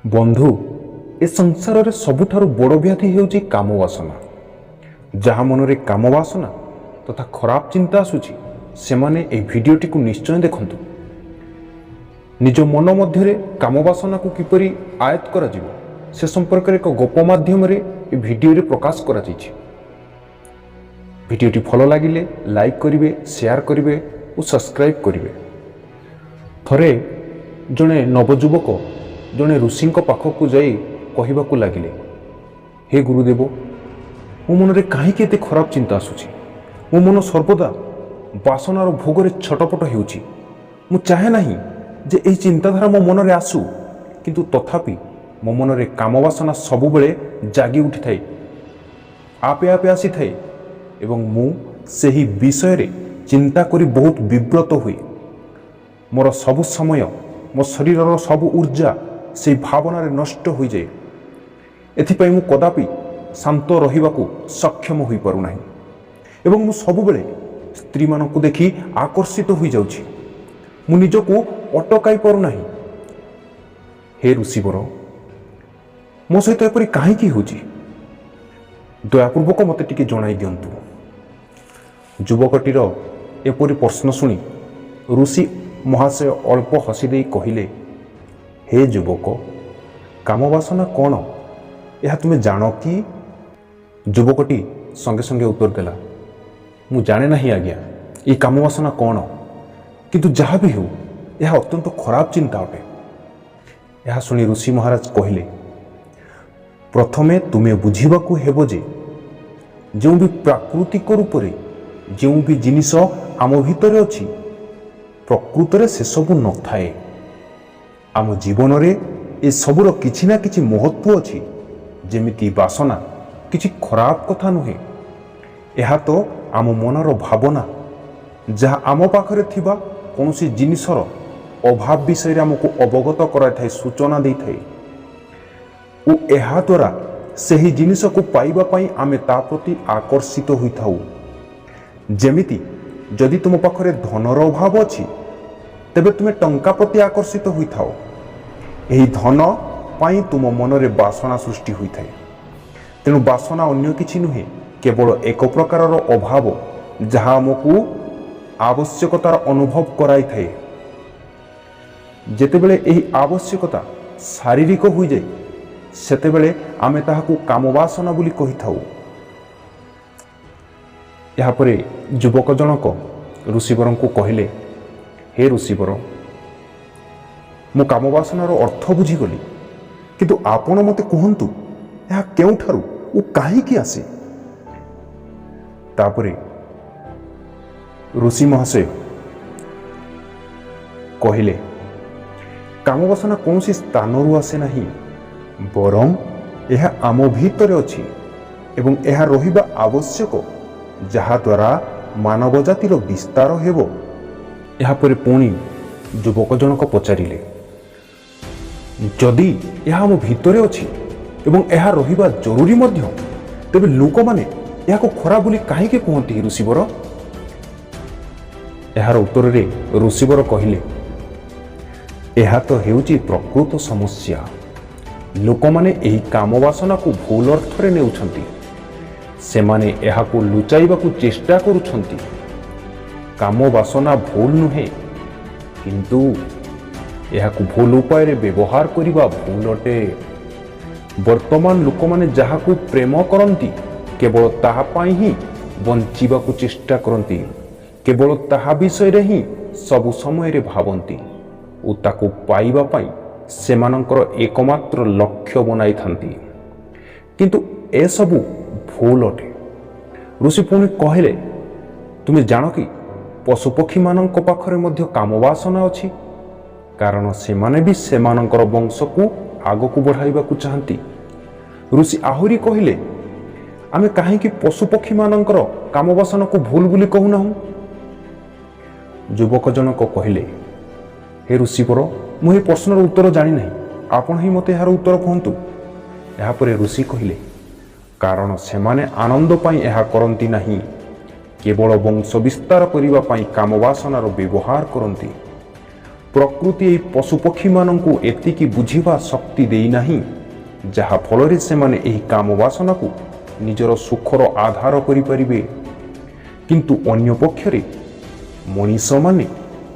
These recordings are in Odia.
ବନ୍ଧୁ, ଏ ସଂସାରରେ ସବୁଠାରୁ ବଡ଼ ବ୍ୟାଧି ହେଉଛି କାମ ବାସନା। ଯାହା ମନରେ କାମ ବାସନା ତଥା ଖରାପ ଚିନ୍ତା ଆସୁଛି, ସେମାନେ ଏହି ଭିଡ଼ିଓଟିକୁ ନିଶ୍ଚୟ ଦେଖନ୍ତୁ। ନିଜ ମନ ମଧ୍ୟରେ କାମ ବାସନାକୁ କିପରି ଆୟତ୍ତ କରାଯିବ, ସେ ସମ୍ପର୍କରେ ଏକ ଗପ ମାଧ୍ୟମରେ ଏ ଭିଡ଼ିଓରେ ପ୍ରକାଶ କରାଯାଇଛି। ଭିଡ଼ିଓଟି ଭଲ ଲାଗିଲେ ଲାଇକ୍ କରିବେ, ସେୟାର କରିବେ ଓ ସବସ୍କ୍ରାଇବ୍ କରିବେ। ଥରେ ଜଣେ ନବଯୁବକ ଜଣେ ଋଷିଙ୍କ ପାଖକୁ ଯାଇ କହିବାକୁ ଲାଗିଲେ, "ହେ ଗୁରୁଦେବ, ମୋ ମନରେ କାହିଁକି ଏତେ ଖରାପ ଚିନ୍ତା ଆସୁଛି? ମୋ ମନ ସର୍ବଦା ବାସନାର ଭୋଗରେ ଛଟପଟ ହେଉଛି। ମୁଁ ଚାହେଁ ନାହିଁ ଯେ ଏହି ଚିନ୍ତାଧାରା ମୋ ମନରେ ଆସୁ, କିନ୍ତୁ ତଥାପି ମୋ ମନରେ କାମ ବାସନା ସବୁବେଳେ ଜାଗି ଉଠିଥାଏ, ଆପେ ଆପେ ଆସିଥାଏ ଏବଂ ମୁଁ ସେହି ବିଷୟରେ ଚିନ୍ତା କରି ବହୁତ ବିବ୍ରତ ହୁଏ। ମୋର ସବୁ ସମୟ, ମୋ ଶରୀରର ସବୁ ଉର୍ଜା ସେହି ଭାବନାରେ ନଷ୍ଟ ହୋଇଯାଏ। ଏଥିପାଇଁ ମୁଁ କଦାପି ଶାନ୍ତ ରହିବାକୁ ସକ୍ଷମ ହୋଇପାରୁନାହିଁ ଏବଂ ମୁଁ ସବୁବେଳେ ସ୍ତ୍ରୀମାନଙ୍କୁ ଦେଖି ଆକର୍ଷିତ ହୋଇଯାଉଛି। ମୁଁ ନିଜକୁ ଅଟକାଇ ପାରୁନାହିଁ। ହେ ଋଷିବର, ମୋ ସହିତ ଏପରି କାହିଁକି ହେଉଛି? ଦୟାପୂର୍ବକ ମୋତେ ଟିକେ ଜଣାଇ ଦିଅନ୍ତୁ।" ଯୁବକଟିର ଏପରି ପ୍ରଶ୍ନ ଶୁଣି ଋଷି ମହାଶୟ ଅଳ୍ପ ହସି ଦେଇ କହିଲେ, "ହେ ଯୁବକ, କାମବାସନା କ'ଣ, ଏହା ତୁମେ ଜାଣ କି?" ଯୁବକଟି ସଙ୍ଗେ ସଙ୍ଗେ ଉତ୍ତର ଦେଲା, "ମୁଁ ଜାଣେ ନାହିଁ ଆଜ୍ଞା, ଏଇ କାମବାସନା କ'ଣ। କିନ୍ତୁ ଯାହା ବି ହେଉ, ଏହା ଅତ୍ୟନ୍ତ ଖରାପ ଚିନ୍ତା ଅଟେ।" ଏହା ଶୁଣି ଋଷି ମହାରାଜ କହିଲେ, "ପ୍ରଥମେ ତୁମେ ବୁଝିବାକୁ ହେବ ଯେ ଯେଉଁ ବି ପ୍ରାକୃତିକ ରୂପରେ ଯେଉଁ ବି ଜିନିଷ ଆମ ଭିତରେ ଅଛି, ପ୍ରକୃତରେ ସେସବୁ ନଥାଏ। ଆମ ଜୀବନରେ ଏସବୁର କିଛି ନା କିଛି ମହତ୍ଵ ଅଛି। ଯେମିତି ବାସନା କିଛି ଖରାପ କଥା ନୁହେଁ। ଏହା ତ ଆମ ମନର ଭାବନା, ଯାହା ଆମ ପାଖରେ ଥିବା କୌଣସି ଜିନିଷର ଅଭାବ ବିଷୟରେ ଆମକୁ ଅବଗତ କରାଇଥାଏ, ସୂଚନା ଦେଇଥାଏ ଓ ଏହାଦ୍ୱାରା ସେହି ଜିନିଷକୁ ପାଇବା ପାଇଁ ଆମେ ତା ପ୍ରତି ଆକର୍ଷିତ ହୋଇଥାଉ। ଯେମିତି ଯଦି ତୁମ ପାଖରେ ଧନର ଅଭାବ ଅଛି, ତେବେ ତୁମେ ଟଙ୍କା ପ୍ରତି ଆକର୍ଷିତ ହୋଇଥାଅ। ଏହି ଧନ ପାଇଁ ତୁମ ମନରେ ବାସନା ସୃଷ୍ଟି ହୋଇଥାଏ। ତେଣୁ ବାସନା ଅନ୍ୟ କିଛି ନୁହେଁ, କେବଳ ଏକ ପ୍ରକାରର ଅଭାବ, ଯାହା ଆମକୁ ଆବଶ୍ୟକତାର ଅନୁଭବ କରାଇଥାଏ। ଯେତେବେଳେ ଏହି ଆବଶ୍ୟକତା ଶାରୀରିକ ହୋଇଯାଏ, ସେତେବେଳେ ଆମେ ତାହାକୁ କାମବାସନା ବୋଲି କହିଥାଉ।" ଏହାପରେ ଯୁବକ ଜଣକ ଋଷିବରଙ୍କୁ କହିଲେ, "ହେ ଋଷିବର, ମୁଁ କାମବାସନାର ଅର୍ଥ ବୁଝିଗଲି, କିନ୍ତୁ ଆପଣ ମୋତେ କୁହନ୍ତୁ, ଏହା କେଉଁଠାରୁ ଓ କାହିଁକି ଆସେ?" ତାପରେ ଋଷି ମହାଶୟ କହିଲେ, "କାମବାସନା କୌଣସି ସ୍ଥାନରୁ ଆସେ ନାହିଁ, ବରଂ ଏହା ଆମ ଭିତରେ ଅଛି ଏବଂ ଏହା ରହିବା ଆବଶ୍ୟକ, ଯାହାଦ୍ୱାରା ମାନବ ଜାତିର ବିସ୍ତାର ହେବ।" ଏହାପରେ ପୁଣି ଯୁବକ ଜଣକ ପଚାରିଲେ, "ଯଦି ଏହା ଆମ ଭିତରେ ଅଛି ଏବଂ ଏହା ରହିବା ଜରୁରୀ ମଧ୍ୟ, ତେବେ ଲୋକମାନେ ଏହାକୁ ଖରାପ ବୋଲି କାହିଁକି କୁହନ୍ତି, ଋଷିବର?" ଏହାର ଉତ୍ତରରେ ଋଷିବର କହିଲେ, "ଏହା ତ ହେଉଛି ପ୍ରକୃତ ସମସ୍ୟା। ଲୋକମାନେ ଏହି କାମବାସନାକୁ ଭୁଲ ଅର୍ଥରେ ନେଉଛନ୍ତି। ସେମାନେ ଏହାକୁ ଲୁଚାଇବାକୁ ଚେଷ୍ଟା କରୁଛନ୍ତି। କାମ ବାସନା ଭୁଲ ନୁହେଁ, କିନ୍ତୁ ଏହାକୁ ଭୁଲ ଉପାୟରେ ବ୍ୟବହାର କରିବା ଭୁଲ ଅଟେ। ବର୍ତ୍ତମାନ ଲୋକମାନେ ଯାହାକୁ ପ୍ରେମ କରନ୍ତି, କେବଳ ତାହା ପାଇଁ ହିଁ ବଞ୍ଚିବାକୁ ଚେଷ୍ଟା କରନ୍ତି, କେବଳ ତାହା ବିଷୟରେ ହିଁ ସବୁ ସମୟରେ ଭାବନ୍ତି ଓ ତାକୁ ପାଇବା ପାଇଁ ସେମାନଙ୍କର ଏକମାତ୍ର ଲକ୍ଷ୍ୟ ବନାଇଥାନ୍ତି। କିନ୍ତୁ ଏସବୁ ଭୁଲ ଅଟେ।" ଋଷି ପୁଣି କହିଲେ, "ତୁମେ ଜାଣ କି, ପଶୁପକ୍ଷୀମାନଙ୍କ ପାଖରେ ମଧ୍ୟ କାମବାସନା ଅଛି? କାରଣ ସେମାନେ ବି ସେମାନଙ୍କର ବଂଶକୁ ଆଗକୁ ବଢ଼ାଇବାକୁ ଚାହାନ୍ତି।" ଋଷି ଆହୁରି କହିଲେ, "ଆମେ କାହିଁକି ପଶୁପକ୍ଷୀମାନଙ୍କର କାମବାସନାକୁ ଭୁଲ ବୋଲି କହୁନାହୁଁ?" ଯୁବକ ଜଣକ କହିଲେ, "ହେ ଋଷିବର, ମୁଁ ଏହି ପ୍ରଶ୍ନର ଉତ୍ତର ଜାଣିନାହିଁ। ଆପଣ ହିଁ ମୋତେ ଏହାର ଉତ୍ତର କୁହନ୍ତୁ।" ଏହାପରେ ଋଷି କହିଲେ, "କାରଣ ସେମାନେ ଆନନ୍ଦ ପାଇଁ ଏହା କରନ୍ତି ନାହିଁ, କେବଳ ବଂଶ ବିସ୍ତାର କରିବା ପାଇଁ କାମବାସନାର ବ୍ୟବହାର କରନ୍ତି।" ପ୍ରକୃତି ଏହି ପଶୁପକ୍ଷୀମାନଙ୍କୁ ଏତିକି ବୁଝିବା ଶକ୍ତି ଦେଇନାହିଁ, ଯାହାଫଳରେ ସେମାନେ ଏହି କାମ ବାସନାକୁ ନିଜର ସୁଖର ଆଧାର କରିପାରିବେ। କିନ୍ତୁ ଅନ୍ୟ ପକ୍ଷରେ ମଣିଷମାନେ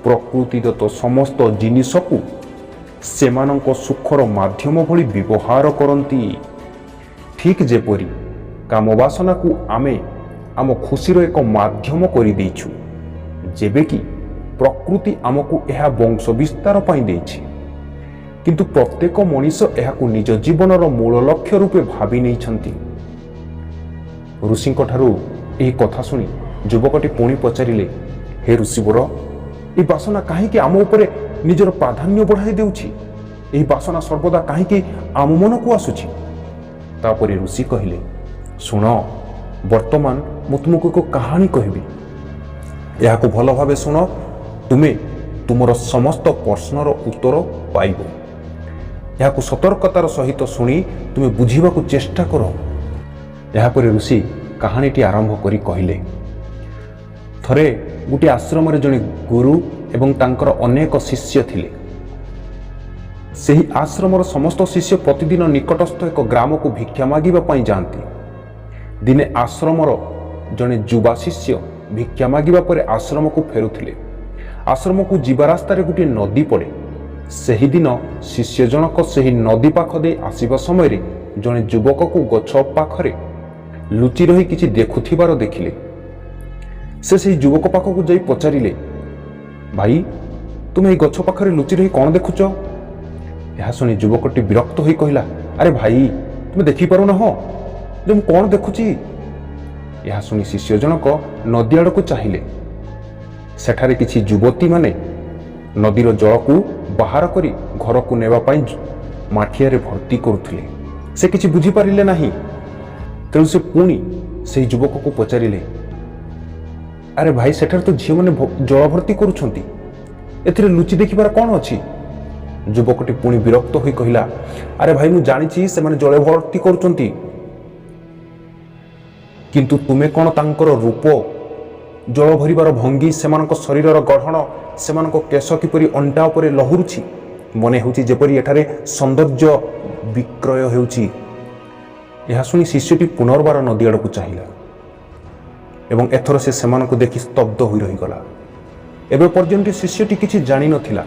ପ୍ରକୃତିଦତ୍ତ ସମସ୍ତ ଜିନିଷକୁ ସେମାନଙ୍କ ସୁଖର ମାଧ୍ୟମ ଭଳି ବ୍ୟବହାର କରନ୍ତି। ଠିକ୍ ଯେପରି କାମବାସନାକୁ ଆମେ ଆମ ଖୁସିର ଏକ ମାଧ୍ୟମ କରିଦେଇଛୁ, ଯେବେ କି ପ୍ରକୃତି ଆମକୁ ଏହା ବଂଶ ବିସ୍ତାର ପାଇଁ ଦେଇଛି। କିନ୍ତୁ ପ୍ରତ୍ୟେକ ମଣିଷ ଏହାକୁ ନିଜ ଜୀବନର ମୂଳ ଲକ୍ଷ୍ୟ ରୂପେ ଭାବି ନେଇଛନ୍ତି। ଋଷିଙ୍କଠାରୁ ଏହି କଥା ଶୁଣି ଯୁବକଟି ପୁଣି ପଚାରିଲେ, ହେ ଋଷିବର, ଏହି ବାସନା କାହିଁକି ଆମ ଉପରେ ନିଜର ପ୍ରାଧାନ୍ୟ ବଢ଼ାଇ ଦେଉଛି? ଏହି ବାସନା ସର୍ବଦା କାହିଁକି ଆମ ମନକୁ ଆସୁଛି? ତାପରେ ଋଷି କହିଲେ, ଶୁଣ, ବର୍ତ୍ତମାନ ମୁଁ ତୁମକୁ ଏକ କାହାଣୀ କହିବି। ଏହାକୁ ଭଲ ଭାବେ ଶୁଣ, ତୁମେ ତୁମର ସମସ୍ତ ପ୍ରଶ୍ନର ଉତ୍ତର ପାଇବ। ଏହାକୁ ସତର୍କତାର ସହିତ ଶୁଣି ତୁମେ ବୁଝିବାକୁ ଚେଷ୍ଟା କର। ଏହାପରେ ଋଷି କାହାଣୀଟି ଆରମ୍ଭ କରି କହିଲେ, ଥରେ ଗୋଟିଏ ଆଶ୍ରମରେ ଜଣେ ଗୁରୁ ଏବଂ ତାଙ୍କର ଅନେକ ଶିଷ୍ୟ ଥିଲେ। ସେହି ଆଶ୍ରମର ସମସ୍ତ ଶିଷ୍ୟ ପ୍ରତିଦିନ ନିକଟସ୍ଥ ଏକ ଗ୍ରାମକୁ ଭିକ୍ଷା ମାଗିବା ପାଇଁ ଯାଆନ୍ତି। ଦିନେ ଆଶ୍ରମର ଜଣେ ଯୁବା ଶିଷ୍ୟ ଭିକ୍ଷା ମାଗିବା ପରେ ଆଶ୍ରମକୁ ଫେରୁଥିଲେ। ଆଶ୍ରମକୁ ଯିବା ରାସ୍ତାରେ ଗୋଟିଏ ନଦୀ ପଡ଼େ। ସେହିଦିନ ଶିଷ୍ୟ ଜଣକ ସେହି ନଦୀ ପାଖ ଦେଇ ଆସିବା ସମୟରେ ଜଣେ ଯୁବକକୁ ଗଛ ପାଖରେ ଲୁଚି ରହି କିଛି ଦେଖୁଥିବାର ଦେଖିଲେ। ସେ ସେହି ଯୁବକ ପାଖକୁ ଯାଇ ପଚାରିଲେ, ଭାଇ, ତୁମେ ଏହି ଗଛ ପାଖରେ ଲୁଚି ରହି କ'ଣ ଦେଖୁଛ? ଏହା ଶୁଣି ଯୁବକଟି ବିରକ୍ତ ହୋଇ କହିଲା, ଆରେ ଭାଇ, ତୁମେ ଦେଖିପାରୁନାହଁ ଯେ ମୁଁ କ'ଣ ଦେଖୁଛି? ଏହା ଶୁଣି ଶିଷ୍ୟ ଜଣକ ନଦୀ ଆଡ଼କୁ ଚାହିଁଲେ। ସେଠାରେ କିଛି ଯୁବତୀମାନେ ନଦୀର ଜଳକୁ ବାହାର କରି ଘରକୁ ନେବା ପାଇଁ ମାଠିଆରେ ଭର୍ତ୍ତି କରୁଥିଲେ। ସେ କିଛି ବୁଝିପାରିଲେ ନାହିଁ। ତେଣୁ ସେ ପୁଣି ସେହି ଯୁବକକୁ ପଚାରିଲେ, ଆରେ ଭାଇ, ସେଠାରେ ତ ଝିଅମାନେ ଜଳ ଭର୍ତ୍ତି କରୁଛନ୍ତି, ଏଥିରେ ଲୁଚି ଦେଖିବାର କ'ଣ ଅଛି? ଯୁବକଟି ପୁଣି ବିରକ୍ତ ହୋଇ କହିଲା, ଆରେ ଭାଇ, ମୁଁ ଜାଣିଛି ସେମାନେ ଜଳ ଭର୍ତ୍ତି କରୁଛନ୍ତି, କିନ୍ତୁ ତୁମେ କ'ଣ ତାଙ୍କର ରୂପ, ଜଳ ଭରିବାର ଭଙ୍ଗୀ, ସେମାନଙ୍କ ଶରୀରର ଗଢ଼ଣ, ସେମାନଙ୍କ କେଶ କିପରି ଅଣ୍ଟା ଉପରେ ଲହୁରୁଛି, ମନେ ହେଉଛି ଯେପରି ଏଠାରେ ସୌନ୍ଦର୍ଯ୍ୟ ବିକ୍ରୟ ହେଉଛି। ଏହା ଶୁଣି ଶିଷ୍ୟଟି ପୁନର୍ବାର ନଦୀ ଆଡ଼କୁ ଚାହିଁଲା ଏବଂ ଏଥର ସେ ସେମାନଙ୍କୁ ଦେଖି ସ୍ତବ୍ଧ ହୋଇ ରହିଗଲା। ଏବେ ପର୍ଯ୍ୟନ୍ତ ଶିଷ୍ୟଟି କିଛି ଜାଣିନଥିଲା,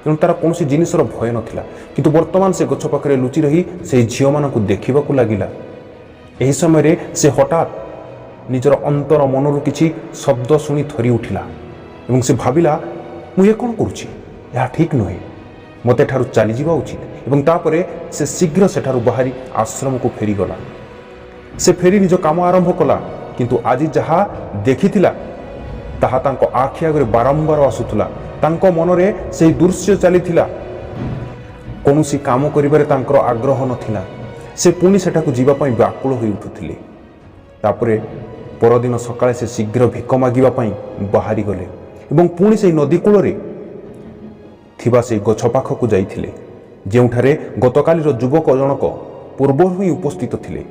ତେଣୁ ତାର କୌଣସି ଜିନିଷର ଭୟ ନଥିଲା। କିନ୍ତୁ ବର୍ତ୍ତମାନ ସେ ଗଛ ପାଖରେ ଲୁଚି ରହି ସେହି ଝିଅମାନଙ୍କୁ ଦେଖିବାକୁ ଲାଗିଲା। ଏହି ସମୟରେ ସେ ହଠାତ୍ ନିଜର ଅନ୍ତର ମନରୁ କିଛି ଶବ୍ଦ ଶୁଣି ଥରି ଉଠିଲା ଏବଂ ସେ ଭାବିଲା, ମୁଁ ଏ କ'ଣ କରୁଛି? ଏହା ଠିକ୍ ନୁହେଁ। ମୋତେ ଏଠାରୁ ଚାଲିଯିବା ଉଚିତ। ଏବଂ ତାପରେ ସେ ଶୀଘ୍ର ସେଠାରୁ ବାହାରି ଆଶ୍ରମକୁ ଫେରିଗଲା। ସେ ଫେରି ନିଜ କାମ ଆରମ୍ଭ କଲା, କିନ୍ତୁ ଆଜି ଯାହା ଦେଖିଥିଲା ତାହା ତାଙ୍କ ଆଖି ଆଗରେ ବାରମ୍ବାର ଆସୁଥିଲା। ତାଙ୍କ ମନରେ ସେହି ଦୃଶ୍ୟ ଚାଲିଥିଲା। କୌଣସି କାମ କରିବାରେ ତାଙ୍କର ଆଗ୍ରହ ନଥିଲା। ସେ ପୁଣି ସେଠାକୁ ଯିବା ପାଇଁ ବ୍ୟାକୁଳ ହୋଇ ଉଠୁଥିଲେ। ତାପରେ ପରଦିନ ସକାଳେ ସେ ଶୀଘ୍ର ଭିକ ମାଗିବା ପାଇଁ ବାହାରି ଗଲେ ଏବଂ ପୁଣି ସେହି ନଦୀ କୂଳରେ ଥିବା ସେହି ଗଛ ପାଖକୁ ଯାଇଥିଲେ, ଯେଉଁଠାରେ ଗତକାଲିର ଯୁବକ ଜଣକ ପୂର୍ବରୁ ହିଁ ଉପସ୍ଥିତ ଥିଲେ।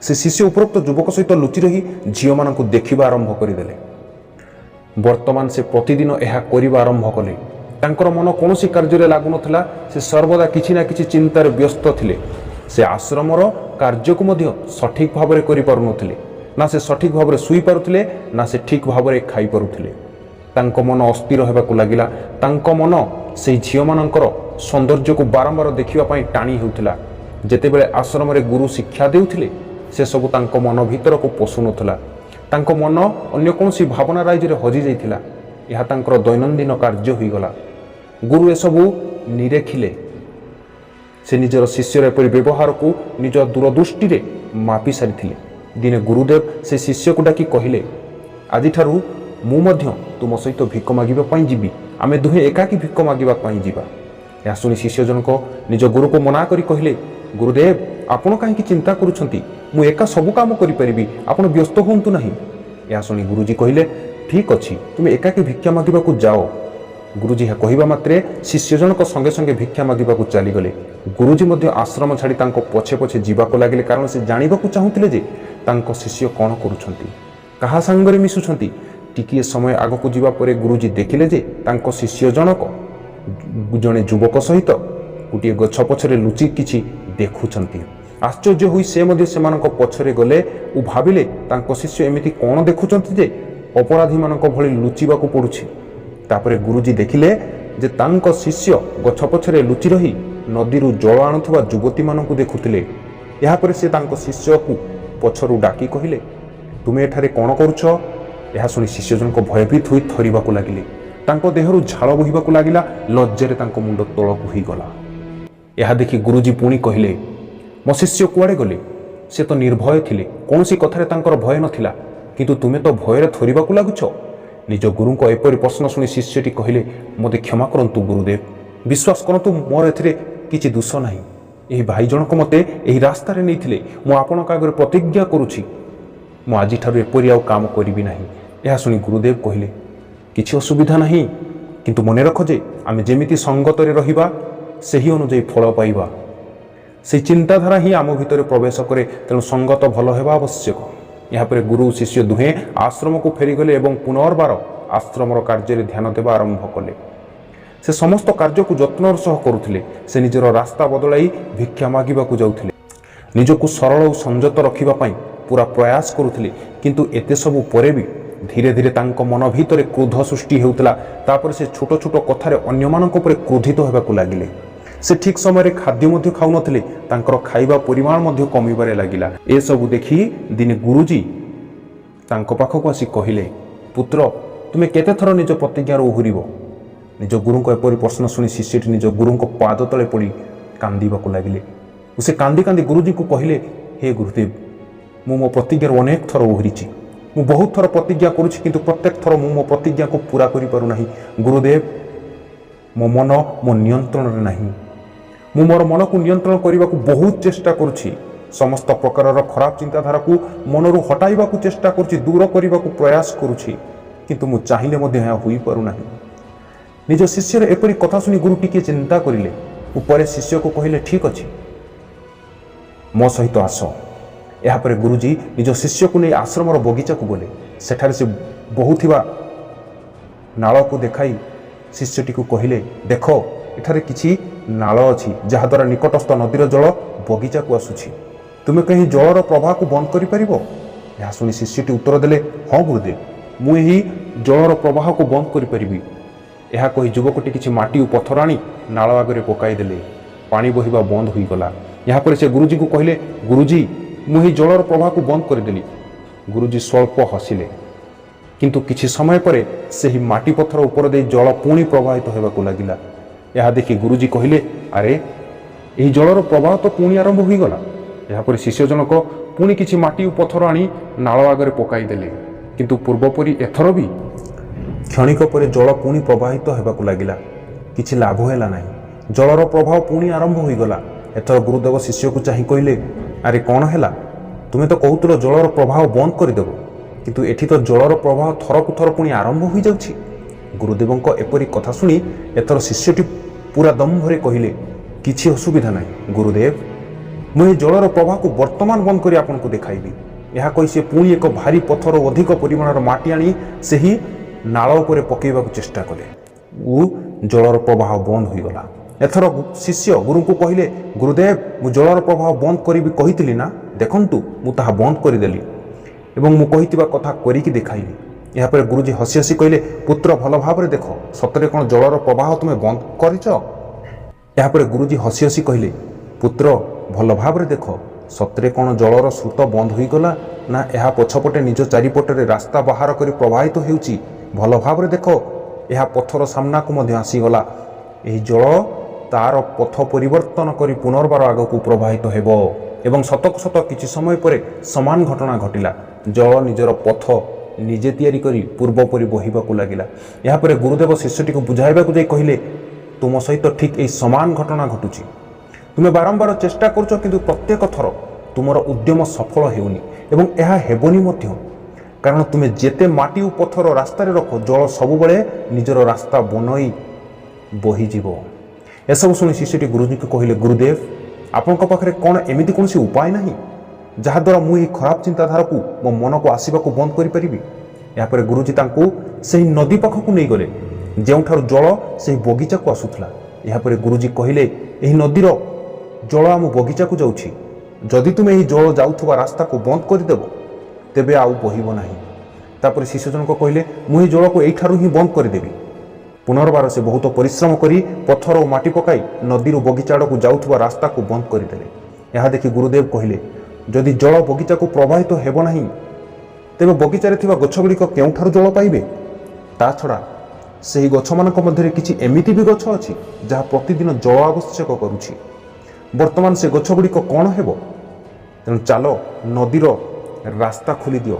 ସେ ଶିଷ୍ୟ ଉପରୋକ୍ତ ଯୁବକ ସହିତ ଲୁଚି ରହି ଝିଅମାନଙ୍କୁ ଦେଖିବା ଆରମ୍ଭ କରିଦେଲେ। ବର୍ତ୍ତମାନ ସେ ପ୍ରତିଦିନ ଏହା କରିବା ଆରମ୍ଭ କଲେ। ତାଙ୍କର ମନ କୌଣସି କାର୍ଯ୍ୟରେ ଲାଗୁନଥିଲା। ସେ ସର୍ବଦା କିଛି ନା କିଛି ଚିନ୍ତାରେ ବ୍ୟସ୍ତ ଥିଲେ। ସେ ଆଶ୍ରମର କାର୍ଯ୍ୟକୁ ମଧ୍ୟ ସଠିକ୍ ଭାବରେ କରିପାରୁନଥିଲେ। ନା ସେ ସଠିକ୍ ଭାବରେ ଶୋଇପାରୁଥିଲେ, ନା ସେ ଠିକ୍ ଭାବରେ ଖାଇପାରୁଥିଲେ। ତାଙ୍କ ମନ ଅସ୍ଥିର ହେବାକୁ ଲାଗିଲା। ତାଙ୍କ ମନ ସେହି ଝିଅମାନଙ୍କର ସୌନ୍ଦର୍ଯ୍ୟକୁ ବାରମ୍ବାର ଦେଖିବା ପାଇଁ ଟାଣି ହେଉଥିଲା। ଯେତେବେଳେ ଆଶ୍ରମରେ ଗୁରୁ ଶିକ୍ଷା ଦେଉଥିଲେ, ସେସବୁ ତାଙ୍କ ମନ ଭିତରକୁ ପଶୁନଥିଲା। ତାଙ୍କ ମନ ଅନ୍ୟ କୌଣସି ଭାବନା ରାଇଜରେ ହଜିଯାଇଥିଲା। ଏହା ତାଙ୍କର ଦୈନନ୍ଦିନ କାର୍ଯ୍ୟ ହୋଇଗଲା। ଗୁରୁ ଏସବୁ ନିରେଖିଲେ। ସେ ନିଜର ଶିଷ୍ୟର ଏପରି ବ୍ୟବହାରକୁ ନିଜ ଦୂରଦୃଷ୍ଟିରେ ମାପି ସାରିଥିଲେ। ଦିନେ ଗୁରୁଦେବ ସେ ଶିଷ୍ୟକୁ ଡାକି କହିଲେ, ଆଜିଠାରୁ ମୁଁ ମଧ୍ୟ ତୁମ ସହିତ ଭିକ ମାଗିବା ପାଇଁ ଯିବି। ଆମେ ଦୁହେଁ ଏକାକୀ ଭିକ ମାଗିବା ପାଇଁ ଯିବା। ଏହା ଶୁଣି ଶିଷ୍ୟ ଜଣକ ନିଜ ଗୁରୁକୁ ମନା କରି କହିଲେ, ଗୁରୁଦେବ, ଆପଣ କାହିଁକି ଚିନ୍ତା କରୁଛନ୍ତି? ମୁଁ ଏକା ସବୁ କାମ କରିପାରିବି। ଆପଣ ବ୍ୟସ୍ତ ହୁଅନ୍ତୁ ନାହିଁ। ଏହା ଶୁଣି ଗୁରୁଜୀ କହିଲେ, ଠିକ୍ ଅଛି, ତୁମେ ଏକାକୀ ଭିକ୍ଷା ମାଗିବାକୁ ଯାଅ। ଗୁରୁଜୀ ଏହା କହିବା ମାତ୍ରେ ଶିଷ୍ୟ ଜଣକ ସଙ୍ଗେ ସଙ୍ଗେ ଭିକ୍ଷା ମାଗିବାକୁ ଚାଲିଗଲେ। ଗୁରୁଜୀ ମଧ୍ୟ ଆଶ୍ରମ ଛାଡ଼ି ତାଙ୍କ ପଛେ ପଛେ ଯିବାକୁ ଲାଗିଲେ, କାରଣ ସେ ଜାଣିବାକୁ ଚାହୁଁଥିଲେ ଯେ ତାଙ୍କ ଶିଷ୍ୟ କ'ଣ କରୁଛନ୍ତି, କାହା ସାଙ୍ଗରେ ମିଶୁଛନ୍ତି। ଟିକିଏ ସମୟ ଆଗକୁ ଯିବା ପରେ ଗୁରୁଜୀ ଦେଖିଲେ ଯେ ତାଙ୍କ ଶିଷ୍ୟ ଜଣକ ଜଣେ ଯୁବକ ସହିତ ଗୋଟିଏ ଗଛ ପଛରେ ଲୁଚି କିଛି ଦେଖୁଛନ୍ତି। ଆଶ୍ଚର୍ଯ୍ୟ ହୋଇ ସେ ମଧ୍ୟ ସେମାନଙ୍କ ପଛରେ ଗଲେ ଓ ଭାବିଲେ, ତାଙ୍କ ଶିଷ୍ୟ ଏମିତି କ'ଣ ଦେଖୁଛନ୍ତି ଯେ ଅପରାଧୀମାନଙ୍କ ଭଳି ଲୁଚିବାକୁ ପଡ଼ୁଛି। ତାପରେ ଗୁରୁଜୀ ଦେଖିଲେ ଯେ ତାଙ୍କ ଶିଷ୍ୟ ଗଛ ପଛରେ ଲୁଚି ରହି ନଦୀରୁ ଜଳ ଆଣୁଥିବା ଯୁବତୀମାନଙ୍କୁ ଦେଖୁଥିଲେ। ଏହାପରେ ସେ ତାଙ୍କ ଶିଷ୍ୟକୁ ପଛରୁ ଡାକି କହିଲେ, "ତୁମେ ଏଠାରେ କ'ଣ କରୁଛ?" ଏହା ଶୁଣି ଶିଷ୍ୟ ଜଣକ ଭୟଭୀତ ହୋଇ ଥରିବାକୁ ଲାଗିଲେ। ତାଙ୍କ ଦେହରୁ ଝାଳ ବୋହିବାକୁ ଲାଗିଲା। ଲଜ୍ଜାରେ ତାଙ୍କ ମୁଣ୍ଡ ତଳକୁ ହୋଇଗଲା। ଏହା ଦେଖି ଗୁରୁଜୀ ପୁଣି କହିଲେ, "ମୋ ଶିଷ୍ୟ କୁଆଡ଼େ ଗଲେ? ସେ ତ ନିର୍ଭୟ ଥିଲେ, କୌଣସି କଥାରେ ତାଙ୍କର ଭୟ ନଥିଲା। କିନ୍ତୁ ତୁମେ ତ ଭୟରେ ଥରିବାକୁ ଲାଗୁଛ।" ନିଜ ଗୁରୁଙ୍କ ଏପରି ପ୍ରଶ୍ନ ଶୁଣି ଶିଷ୍ୟଟି କହିଲେ, "ମୋତେ କ୍ଷମା କରନ୍ତୁ ଗୁରୁଦେବ। ବିଶ୍ୱାସ କରନ୍ତୁ, ମୋର ଏଥିରେ କିଛି ଦୋଷ ନାହିଁ। ଏହି ଭାଇ ଜଣକ ମୋତେ ଏହି ରାସ୍ତାରେ ନେଇଥିଲେ। ମୁଁ ଆପଣଙ୍କ ଆଗରେ ପ୍ରତିଜ୍ଞା କରୁଛି, ମୁଁ ଆଜିଠାରୁ ଏପରି ଆଉ କାମ କରିବି ନାହିଁ।" ଏହା ଶୁଣି ଗୁରୁଦେବ କହିଲେ, "କିଛି ଅସୁବିଧା ନାହିଁ। କିନ୍ତୁ ମନେ ରଖ ଯେ ଆମେ ଯେମିତି ସଙ୍ଗତରେ ରହିବା, ସେହି ଅନୁଯାୟୀ ଫଳ ପାଇବା। ସେହି ଚିନ୍ତାଧାରା ହିଁ ଆମ ଭିତରେ ପ୍ରବେଶ କରେ। ତେଣୁ ସଙ୍ଗତ ଭଲ ହେବା ଆବଶ୍ୟକ।" ଏହାପରେ ଗୁରୁ ଶିଷ୍ୟ ଦୁହେଁ ଆଶ୍ରମକୁ ଫେରିଗଲେ ଏବଂ ପୁନର୍ବାର ଆଶ୍ରମର କାର୍ଯ୍ୟରେ ଧ୍ୟାନ ଦେବା ଆରମ୍ଭ କଲେ। ସେ ସମସ୍ତ କାର୍ଯ୍ୟକୁ ଯତ୍ନର ସହ କରୁଥିଲେ। ସେ ନିଜର ରାସ୍ତା ବଦଳାଇ ଭିକ୍ଷା ମାଗିବାକୁ ଯାଉଥିଲେ। ନିଜକୁ ସରଳ ଓ ସଂଯତ ରଖିବା ପାଇଁ ପୁରା ପ୍ରୟାସ କରୁଥିଲେ। କିନ୍ତୁ ଏତେ ସବୁ ପରେ ବି ଧୀରେ ଧୀରେ ତାଙ୍କ ମନ ଭିତରେ କ୍ରୋଧ ସୃଷ୍ଟି ହେଉଥିଲା। ତାପରେ ସେ ଛୋଟ ଛୋଟ କଥାରେ ଅନ୍ୟମାନଙ୍କ ଉପରେ କ୍ରୋଧିତ ହେବାକୁ ଲାଗିଲେ। ସେ ଠିକ୍ ସମୟରେ ଖାଦ୍ୟ ମଧ୍ୟ ଖାଉନଥିଲେ। ତାଙ୍କର ଖାଇବା ପରିମାଣ ମଧ୍ୟ କମିବାରେ ଲାଗିଲା। ଏସବୁ ଦେଖି ଦିନେ ଗୁରୁଜୀ ତାଙ୍କ ପାଖକୁ ଆସି କହିଲେ, "ପୁତ୍ର, ତୁମେ କେତେ ଥର ନିଜ ପ୍ରତିଜ୍ଞାରୁ ଓହରିବ?" ନିଜ ଗୁରୁଙ୍କ ଏପରି ପ୍ରଶ୍ନ ଶୁଣି ଶିଷ୍ୟଟି ନିଜ ଗୁରୁଙ୍କ ପାଦ ତଳେ ପଡ଼ି କାନ୍ଦିବାକୁ ଲାଗିଲେ ଓ ସେ କାନ୍ଦି କାନ୍ଦି ଗୁରୁଜୀଙ୍କୁ କହିଲେ, "ହେ ଗୁରୁଦେବ, ମୁଁ ମୋ ପ୍ରତିଜ୍ଞାରୁ ଅନେକ ଥର ଓହରିଛି। ମୁଁ ବହୁତ ଥର ପ୍ରତିଜ୍ଞା କରୁଛି, କିନ୍ତୁ ପ୍ରତ୍ୟେକ ଥର ମୁଁ ମୋ ପ୍ରତିଜ୍ଞାକୁ ପୁରା କରିପାରୁନାହିଁ। ଗୁରୁଦେବ, ମୋ ମନ ମୋ ନିୟନ୍ତ୍ରଣରେ ନାହିଁ। ମୁଁ ମୋର ମନକୁ ନିୟନ୍ତ୍ରଣ କରିବାକୁ ବହୁତ ଚେଷ୍ଟା କରୁଛି। ସମସ୍ତ ପ୍ରକାରର ଖରାପ ଚିନ୍ତାଧାରାକୁ ମନରୁ ହଟାଇବାକୁ ଚେଷ୍ଟା କରୁଛି, ଦୂର କରିବାକୁ ପ୍ରୟାସ କରୁଛି, କିନ୍ତୁ ମୁଁ ଚାହିଁଲେ ମଧ୍ୟ ଏହା ହୋଇପାରୁନାହିଁ।" ନିଜ ଶିଷ୍ୟର ଏପରି କଥା ଶୁଣି ଗୁରୁ ଟିକିଏ ଚିନ୍ତା କରିଲେ ଓ ପରେ ଶିଷ୍ୟକୁ କହିଲେ, "ଠିକ୍ ଅଛି, ମୋ ସହିତ ଆସ।" ଏହାପରେ ଗୁରୁଜୀ ନିଜ ଶିଷ୍ୟକୁ ନେଇ ଆଶ୍ରମର ବଗିଚାକୁ ଗଲେ। ସେଠାରେ ସେ ବହୁଥିବା ନାଳକୁ ଦେଖାଇ ଶିଷ୍ୟଟିକୁ କହିଲେ, "ଦେଖ, ଏଠାରେ କିଛି ନାଳ ଅଛି, ଯାହାଦ୍ୱାରା ନିକଟସ୍ଥ ନଦୀର ଜଳ ବଗିଚାକୁ ଆସୁଛି। ତୁମେ କେହି ଜଳର ପ୍ରବାହକୁ ବନ୍ଦ କରିପାରିବ?" ଏହା ଶୁଣି ଶିଷ୍ୟଟି ଉତ୍ତର ଦେଲେ, "ହଁ ଗୁରୁଦେବ, ମୁଁ ଏହି ଜଳର ପ୍ରବାହକୁ ବନ୍ଦ କରିପାରିବି।" ଏହା କହି ଯୁବକଟି କିଛି ମାଟି ଓ ପଥର ଆଣି ନାଳ ଆଗରେ ପକାଇଦେଲେ। ପାଣି ବହିବା ବନ୍ଦ ହୋଇଗଲା। ଏହାପରେ ସେ ଗୁରୁଜୀଙ୍କୁ କହିଲେ, "ଗୁରୁଜୀ, ମୁଁ ଏହି ଜଳର ପ୍ରବାହକୁ ବନ୍ଦ କରିଦେଲି।" ଗୁରୁଜୀ ସ୍ୱଳ୍ପ ହସିଲେ। କିନ୍ତୁ କିଛି ସମୟ ପରେ ସେହି ମାଟି ପଥର ଉପର ଦେଇ ଜଳ ପୁଣି ପ୍ରବାହିତ ହେବାକୁ ଲାଗିଲା। ଏହା ଦେଖି ଗୁରୁଜୀ କହିଲେ, "ଆରେ, ଏହି ଜଳର ପ୍ରବାହ ତ ପୁଣି ଆରମ୍ଭ ହୋଇଗଲା।" ଏହାପରେ ଶିଷ୍ୟ ଜଣକ ପୁଣି କିଛି ମାଟି ଓ ପଥର ଆଣି ନାଳ ଆଗରେ ପକାଇଦେଲେ। କିନ୍ତୁ ପୂର୍ବପରି ଏଥର ବି କ୍ଷଣିକ ପରେ ଜଳ ପୁଣି ପ୍ରବାହିତ ହେବାକୁ ଲାଗିଲା। କିଛି ଲାଭ ହେଲା ନାହିଁ। ଜଳର ପ୍ରବାହ ପୁଣି ଆରମ୍ଭ ହୋଇଗଲା। ଏଥର ଗୁରୁଦେବ ଶିଷ୍ୟକୁ ଚାହିଁ କହିଲେ, "ଆରେ, କ'ଣ ହେଲା? ତୁମେ ତ କହୁଥିଲ ଜଳର ପ୍ରବାହ ବନ୍ଦ କରିଦେବ, କିନ୍ତୁ ଏଠି ତ ଜଳର ପ୍ରବାହ ଥରକୁ ଥର ପୁଣି ଆରମ୍ଭ ହୋଇଯାଉଛି।" ଗୁରୁଦେବଙ୍କ ଏପରି କଥା ଶୁଣି ଏଥର ଶିଷ୍ୟଟି ପୁରା ଦମ୍ଭରେ କହିଲେ, "କିଛି ଅସୁବିଧା ନାହିଁ ଗୁରୁଦେବ। ମୁଁ ଏହି ଜଳର ପ୍ରବାହକୁ ବର୍ତ୍ତମାନ ବନ୍ଦ କରି ଆପଣଙ୍କୁ ଦେଖାଇବି।" ଏହା କହି ସେ ପୁଣି ଏକ ଭାରି ପଥର ଓ ଅଧିକ ପରିମାଣର ମାଟି ଆଣି ସେହି ନାଳ ଉପରେ ପକାଇବାକୁ ଚେଷ୍ଟା କଲେ ଓ ଜଳର ପ୍ରବାହ ବନ୍ଦ ହୋଇଗଲା। ଏଥର ଶିଷ୍ୟ ଗୁରୁଙ୍କୁ କହିଲେ, "ଗୁରୁଦେବ, ମୁଁ ଜଳର ପ୍ରବାହ ବନ୍ଦ କରିବି କହିଥିଲି ନା? ଦେଖନ୍ତୁ, ମୁଁ ତାହା ବନ୍ଦ କରିଦେଲି ଏବଂ ମୁଁ କହିଥିବା କଥା କରିକି ଦେଖାଇଲି।" ଏହାପରେ ଗୁରୁଜୀ ହସି ହସି କହିଲେ, "ପୁତ୍ର, ଭଲ ଭାବରେ ଦେଖ, ସତରେ କ'ଣ ଜଳର ପ୍ରବାହ ତୁମେ ବନ୍ଦ କରିଛ?" ଏହାପରେ ଗୁରୁଜୀ ହସି ହସି କହିଲେ, "ପୁତ୍ର, ଭଲ ଭାବରେ ଦେଖ, ସତରେ କ'ଣ ଜଳର ସ୍ରୋତ ବନ୍ଦ ହୋଇଗଲା ନା ଏହା ପଛପଟେ ନିଜ ଚାରିପଟରେ ରାସ୍ତା ବାହାର କରି ପ୍ରବାହିତ ହେଉଛି? ଭଲ ଭାବରେ ଦେଖ, ଏହା ପଥର ସାମ୍ନାକୁ ମଧ୍ୟ ଆସିଗଲା। ଏହି ଜଳ ତାର ପଥ ପରିବର୍ତ୍ତନ କରି ପୁନର୍ବାର ଆଗକୁ ପ୍ରବାହିତ ହେବ।" ଏବଂ ସତକୁ ସତ କିଛି ସମୟ ପରେ ସମାନ ଘଟଣା ଘଟିଲା। ଜଳ ନିଜର ପଥ ନିଜେ ତିଆରି କରି ପୂର୍ବପରି ବହିବାକୁ ଲାଗିଲା। ଏହାପରେ ଗୁରୁଦେବ ଶିଷ୍ୟଟିକୁ ବୁଝାଇବାକୁ ଯାଇ କହିଲେ, "ତୁମ ସହିତ ଠିକ୍ ଏହି ସମାନ ଘଟଣା ଘଟୁଛି। ତୁମେ ବାରମ୍ବାର ଚେଷ୍ଟା କରୁଛ, କିନ୍ତୁ ପ୍ରତ୍ୟେକ ଥର ତୁମର ଉଦ୍ୟମ ସଫଳ ହେଉନି ଏବଂ ଏହା ହେବନି ମଧ୍ୟ। କାରଣ ତୁମେ ଯେତେ ମାଟି ଓ ପଥର ରାସ୍ତାରେ ରଖ, ଜଳ ସବୁବେଳେ ନିଜର ରାସ୍ତା ବନଇ ବହିଯିବ।" ଏସବୁ ଶୁଣି ଶିଷ୍ୟଟି ଗୁରୁଜୀଙ୍କୁ କହିଲେ, "ଗୁରୁଦେବ, ଆପଣଙ୍କ ପାଖରେ କ'ଣ ଏମିତି କୌଣସି ଉପାୟ ନାହିଁ, ଯାହାଦ୍ୱାରା ମୁଁ ଏହି ଖରାପ ଚିନ୍ତାଧାରାକୁ ମୋ ମନକୁ ଆସିବାକୁ ବନ୍ଦ କରିପାରିବି?" ଏହାପରେ ଗୁରୁଜୀ ତାଙ୍କୁ ସେହି ନଦୀ ପାଖକୁ ନେଇଗଲେ। ଯେଉଁଠାରୁ ଜଳ ସେହି ବଗିଚାକୁ ଆସୁଥିଲା। ଏହାପରେ ଗୁରୁଜୀ କହିଲେ, ଏହି ନଦୀର ଜଳ ଆମ ବଗିଚାକୁ ଯାଉଛି। ଯଦି ତୁମେ ଏହି ଜଳ ଯାଉଥିବା ରାସ୍ତାକୁ ବନ୍ଦ କରିଦେବ, ତେବେ ଆଉ ବହିବ ନାହିଁ। ତାପରେ ଶିଷ୍ୟ ଜଣକ କହିଲେ, ମୁଁ ଏହି ଜଳକୁ ଏଇଠାରୁ ହିଁ ବନ୍ଦ କରିଦେବି। ପୁନର୍ବାର ସେ ବହୁତ ପରିଶ୍ରମ କରି ପଥର ଓ ମାଟି ପକାଇ ନଦୀରୁ ବଗିଚା ଆଡ଼କୁ ଯାଉଥିବା ରାସ୍ତାକୁ ବନ୍ଦ କରିଦେଲେ। ଏହା ଦେଖି ଗୁରୁଦେବ କହିଲେ, ଯଦି ଜଳ ବଗିଚାକୁ ପ୍ରବାହିତ ହେବ ନାହିଁ, ତେବେ ବଗିଚାରେ ଥିବା ଗଛଗୁଡ଼ିକ କେଉଁଠାରୁ ଜଳ ପାଇବେ? ତା ଛଡ଼ା ସେହି ଗଛମାନଙ୍କ ମଧ୍ୟରେ କିଛି ଏମିତି ବି ଗଛ ଅଛି, ଯାହା ପ୍ରତିଦିନ ଜଳ ଆବଶ୍ୟକ କରୁଛି। ବର୍ତ୍ତମାନ ସେ ଗଛଗୁଡ଼ିକ କ'ଣ ହେବ? ତେଣୁ ଚାଲ, ନଦୀର ରାସ୍ତା ଖୋଲି ଦିଅ।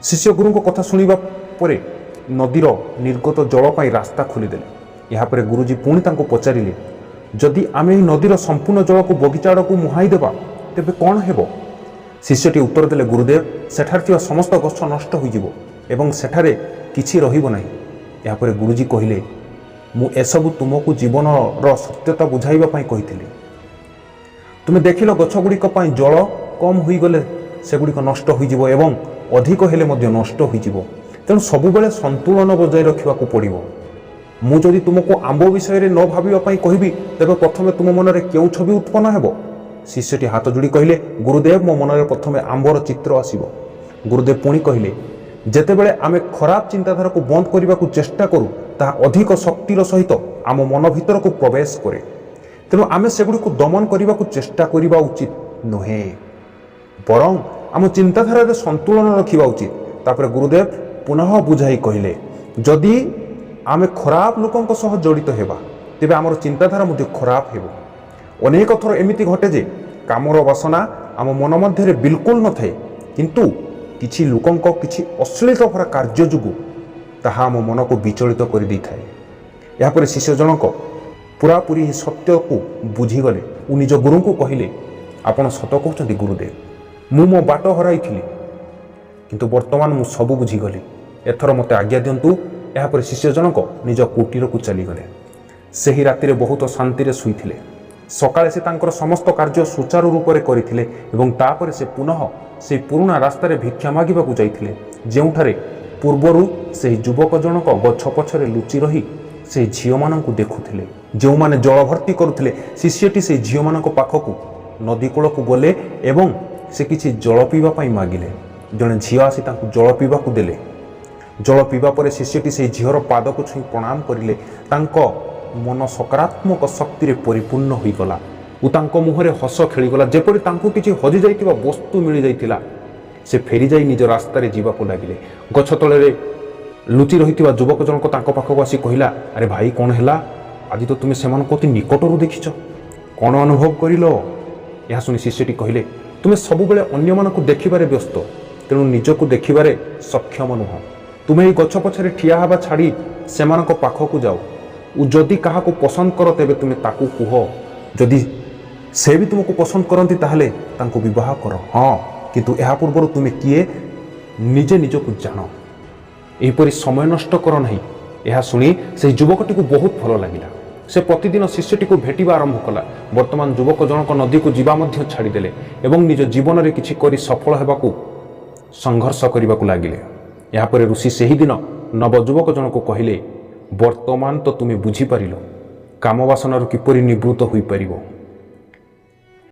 ଶିଷ୍ୟ ଗୁରୁଙ୍କ କଥା ଶୁଣିବା ପରେ ନଦୀର ନିର୍ଗତ ଜଳ ପାଇଁ ରାସ୍ତା ଖୋଲିଦେଲେ। ଏହାପରେ ଗୁରୁଜୀ ପୁଣି ତାଙ୍କୁ ପଚାରିଲେ, ଯଦି ଆମେ ଏହି ନଦୀର ସମ୍ପୂର୍ଣ୍ଣ ଜଳକୁ ବଗିଚା ଆଡ଼କୁ ମୁହାଁଇ ଦେବା, ତେବେ କ'ଣ ହେବ? ଶିଷ୍ୟଟି ଉତ୍ତର ଦେଲେ, ଗୁରୁଦେବ, ସେଠାରେ ଥିବା ସମସ୍ତ ଗଛ ନଷ୍ଟ ହୋଇଯିବ ଏବଂ ସେଠାରେ କିଛି ରହିବ ନାହିଁ। ଏହାପରେ ଗୁରୁଜୀ କହିଲେ, ମୁଁ ଏସବୁ ତୁମକୁ ଜୀବନର ସତ୍ୟତା ବୁଝାଇବା ପାଇଁ କହିଥିଲି। ତୁମେ ଦେଖିଲ, ଗଛଗୁଡ଼ିକ ପାଇଁ ଜଳ କମ୍ ହୋଇଗଲେ ସେଗୁଡ଼ିକ ନଷ୍ଟ ହୋଇଯିବ ଏବଂ ଅଧିକ ହେଲେ ମଧ୍ୟ ନଷ୍ଟ ହୋଇଯିବ। ତେଣୁ ସବୁବେଳେ ସନ୍ତୁଳନ ବଜାୟ ରଖିବାକୁ ପଡ଼ିବ। ମୁଁ ଯଦି ତୁମକୁ ଆମ୍ବ ବିଷୟରେ ନ ଭାବିବା ପାଇଁ କହିବି, ତେବେ ପ୍ରଥମେ ତୁମ ମନରେ କେଉଁ ଛବି ଉତ୍ପନ୍ନ ହେବ? ଶିଷ୍ୟଟି ହାତ ଯୋଡ଼ି କହିଲେ, ଗୁରୁଦେବ, ମୋ ମନରେ ପ୍ରଥମେ ଆମ୍ବର ଚିତ୍ର ଆସିବ। ଗୁରୁଦେବ ପୁଣି କହିଲେ, ଯେତେବେଳେ ଆମେ ଖରାପ ଚିନ୍ତାଧାରାକୁ ବନ୍ଦ କରିବାକୁ ଚେଷ୍ଟା କରୁ, ତାହା ଅଧିକ ଶକ୍ତିର ସହିତ ଆମ ମନ ଭିତରକୁ ପ୍ରବେଶ କରେ। ତେଣୁ ଆମେ ସେଗୁଡ଼ିକୁ ଦମନ କରିବାକୁ ଚେଷ୍ଟା କରିବା ଉଚିତ ନୁହେଁ, ବରଂ ଆମ ଚିନ୍ତାଧାରାରେ ସନ୍ତୁଳନ ରଖିବା ଉଚିତ। ତାପରେ ଗୁରୁଦେବ ପୁନଃ ବୁଝାଇ କହିଲେ, ଯଦି ଆମେ ଖରାପ ଲୋକଙ୍କ ସହ ଜଡ଼ିତ ହେବା, ତେବେ ଆମର ଚିନ୍ତାଧାରା ମଧ୍ୟ ଖରାପ ହେବ। ଅନେକ ଥର ଏମିତି ଘଟେ ଯେ କାମର ବାସନା ଆମ ମନ ମଧ୍ୟରେ ବିଲକୁଲ ନଥାଏ, କିନ୍ତୁ କିଛି ଲୋକଙ୍କ କିଛି ଅଶ୍ଳୀଳ ଭରା କାର୍ଯ୍ୟ ଯୋଗୁଁ ତାହା ଆମ ମନକୁ ବିଚଳିତ କରିଦେଇଥାଏ। ଏହାପରେ ଶିଷ୍ୟ ଜଣକ ପୁରାପୁରି ଏହି ସତ୍ୟକୁ ବୁଝିଗଲେ ଓ ନିଜ ଗୁରୁଙ୍କୁ କହିଲେ, ଆପଣ ସତ କହୁଛନ୍ତି ଗୁରୁଦେବ। ମୁଁ ମୋ ବାଟ ହରାଇଥିଲି, କିନ୍ତୁ ବର୍ତ୍ତମାନ ମୁଁ ସବୁ ବୁଝିଗଲି। ଏଥର ମୋତେ ଆଜ୍ଞା ଦିଅନ୍ତୁ। ଏହାପରେ ଶିଷ୍ୟ ଜଣକ ନିଜ କୁଟୀରକୁ ଚାଲିଗଲେ। ସେହି ରାତିରେ ବହୁତ ଶାନ୍ତିରେ ଶୋଇଥିଲେ। ସକାଳେ ସେ ତାଙ୍କର ସମସ୍ତ କାର୍ଯ୍ୟ ସୁଚାରୁ ରୂପରେ କରିଥିଲେ ଏବଂ ତାପରେ ସେ ପୁନଃ ସେହି ପୁରୁଣା ରାସ୍ତାରେ ଭିକ୍ଷା ମାଗିବାକୁ ଯାଇଥିଲେ, ଯେଉଁଠାରେ ପୂର୍ବରୁ ସେହି ଯୁବକ ଜଣକ ଗଛ ପଛରେ ଲୁଚି ରହି ସେହି ଝିଅମାନଙ୍କୁ ଦେଖୁଥିଲେ, ଯେଉଁମାନେ ଜଳ ଭର୍ତ୍ତି କରୁଥିଲେ। ଶିଷ୍ୟଟି ସେହି ଝିଅମାନଙ୍କ ପାଖକୁ ନଦୀ କୂଳକୁ ଗଲେ ଏବଂ ସେ କିଛି ଜଳ ପିଇବା ପାଇଁ ମାଗିଲେ। ଜଣେ ଝିଅ ଆସି ତାଙ୍କୁ ଜଳ ପିଇବାକୁ ଦେଲେ। ଜଳ ପିଇବା ପରେ ଶିଷ୍ୟଟି ସେହି ଝିଅର ପାଦକୁ ଛୁଇଁ ପ୍ରଣାମ କରିଲେ। ତାଙ୍କ ମନ ସକାରାତ୍ମକ ଶକ୍ତିରେ ପରିପୂର୍ଣ୍ଣ ହୋଇଗଲା ଓ ତାଙ୍କ ମୁହଁରେ ହସ ଖେଳିଗଲା, ଯେପରି ତାଙ୍କୁ କିଛି ହଜିଯାଇଥିବା ବସ୍ତୁ ମିଳିଯାଇଥିଲା। ସେ ଫେରିଯାଇ ନିଜ ରାସ୍ତାରେ ଯିବାକୁ ଲାଗିଲେ। ଗଛ ତଳରେ ଲୁଚି ରହିଥିବା ଯୁବକ ଜଣକ ତାଙ୍କ ପାଖକୁ ଆସି କହିଲା, ଆରେ ଭାଇ, କ'ଣ ହେଲା? ଆଜି ତ ତୁମେ ସେମାନଙ୍କୁ ଅତି ନିକଟରୁ ଦେଖିଛ। କ'ଣ ଅନୁଭବ କରିଲ? ଏହା ଶୁଣି ଶିଷ୍ୟଟି କହିଲେ, ତୁମେ ସବୁବେଳେ ଅନ୍ୟମାନଙ୍କୁ ଦେଖିବାରେ ବ୍ୟସ୍ତ, ତେଣୁ ନିଜକୁ ଦେଖିବାରେ ସକ୍ଷମ ନୁହଁ। ତୁମେ ଏହି ଗଛ ପଛରେ ଠିଆ ହେବା ଛାଡ଼ି ସେମାନଙ୍କ ପାଖକୁ ଯାଅ ଓ ଯଦି କାହାକୁ ପସନ୍ଦ କର, ତେବେ ତୁମେ ତାକୁ କୁହ। ଯଦି ସେ ବି ତୁମକୁ ପସନ୍ଦ କରନ୍ତି, ତାହେଲେ ତାଙ୍କୁ ବିବାହ କର। ହଁ, କିନ୍ତୁ ଏହା ପୂର୍ବରୁ ତୁମେ କିଏ, ନିଜେ ନିଜକୁ ଜାଣ। ଏହିପରି ସମୟ ନଷ୍ଟ କର ନାହିଁ। ଏହା ଶୁଣି ସେହି ଯୁବକଟିକୁ ବହୁତ ଭଲ ଲାଗିଲା। ସେ ପ୍ରତିଦିନ ଶିଷ୍ୟଟିକୁ ଭେଟିବା ଆରମ୍ଭ କଲା। ବର୍ତ୍ତମାନ ଯୁବକ ଜଣକ ନଦୀକୁ ଯିବା ମଧ୍ୟ ଛାଡ଼ିଦେଲେ ଏବଂ ନିଜ ଜୀବନରେ କିଛି କରି ସଫଳ ହେବାକୁ ସଂଘର୍ଷ କରିବାକୁ ଲାଗିଲେ। ଏହାପରେ ଋଷି ସେହିଦିନ ନବଯୁବକ ଜଣକୁ କହିଲେ, ବର୍ତ୍ତମାନ ତ ତୁମେ ବୁଝିପାରିଲ କାମବାସନାରୁ କିପରି ନିବୃତ୍ତ ହୋଇପାରିବ।